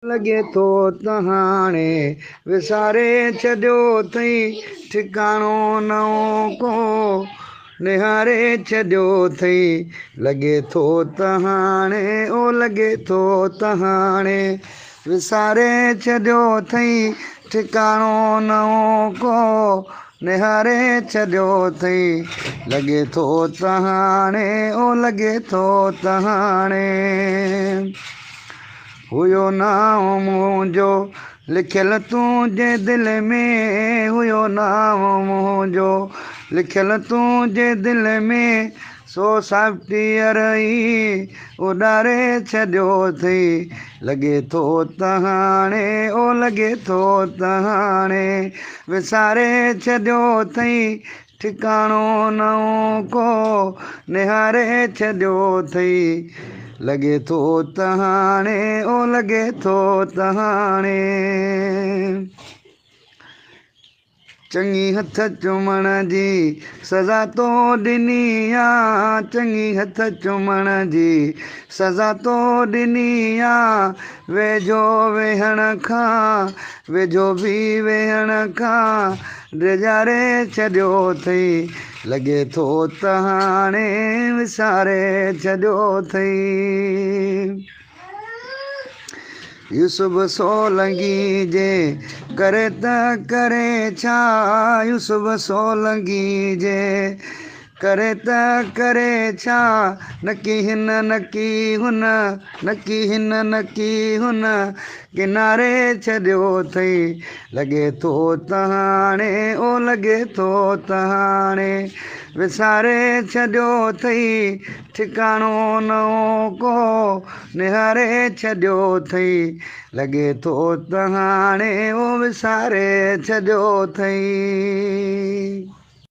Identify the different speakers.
Speaker 1: لڳي ٿو ته هاڻي وساري ڇڏيو اٿئي، ٺڪاڻو نئون ڪو نهاري ڇڏيو اٿئي. لڳي ٿو ته هاڻي، او لڳي ٿو ته هاڻي وساري ڇڏيو اٿئي، ٺڪاڻو نئون ڪو نهاري ڇڏيو اٿئي. لڳي ٿو ته هاڻي، او لڳي ٿو ته هاڻي هيو نانءُ منهنجو لکيل تنهنجي دل ۾، هيو نانءُ منهنجو لکيل تنهنجي دل ۾، سو سافٽ ويئر ئي اڏاري ڇڏيو اٿئي. لڳي ٿو ته هاڻي، او لڳي ٿو ته هاڻي وساري ڇڏيو اٿئي، ٺڪاڻو نئون ڪو نهاري ڇڏيو اٿئي. لڳي ٿو ته هاڻي، او لڳي ٿو ته هاڻي. چڱي هٿ چمڻ جي سزا تو ڏني آ، چڱي هٿ چمڻ جي سزا تو ڏني آ، ويجهو ويهڻ کان، ويجهو به ويهڻ کان ڊيڄاري ڇڏيو اٿئي. لڳي ٿو ته هاڻي وساري ڇڏيو اٿئي. يوسف سولنگي جي ڪري ته ڪري ڇا، يوسف سولنگي جي ڪري ته ڪري ڇا، نڪي هن نڪي هن، نڪي هن نڪي هن ڪناري ڇڏيو اٿئي. لڳي ٿو ته هاڻي، او لڳي ٿو ته هاڻي وساري ڇڏيو اٿئي، ٺڪاڻو نئون ڪو نهاري ڇڏيو اٿئي. لڳي ٿو ته هاڻي، او وساري ڇڏيو اٿئي.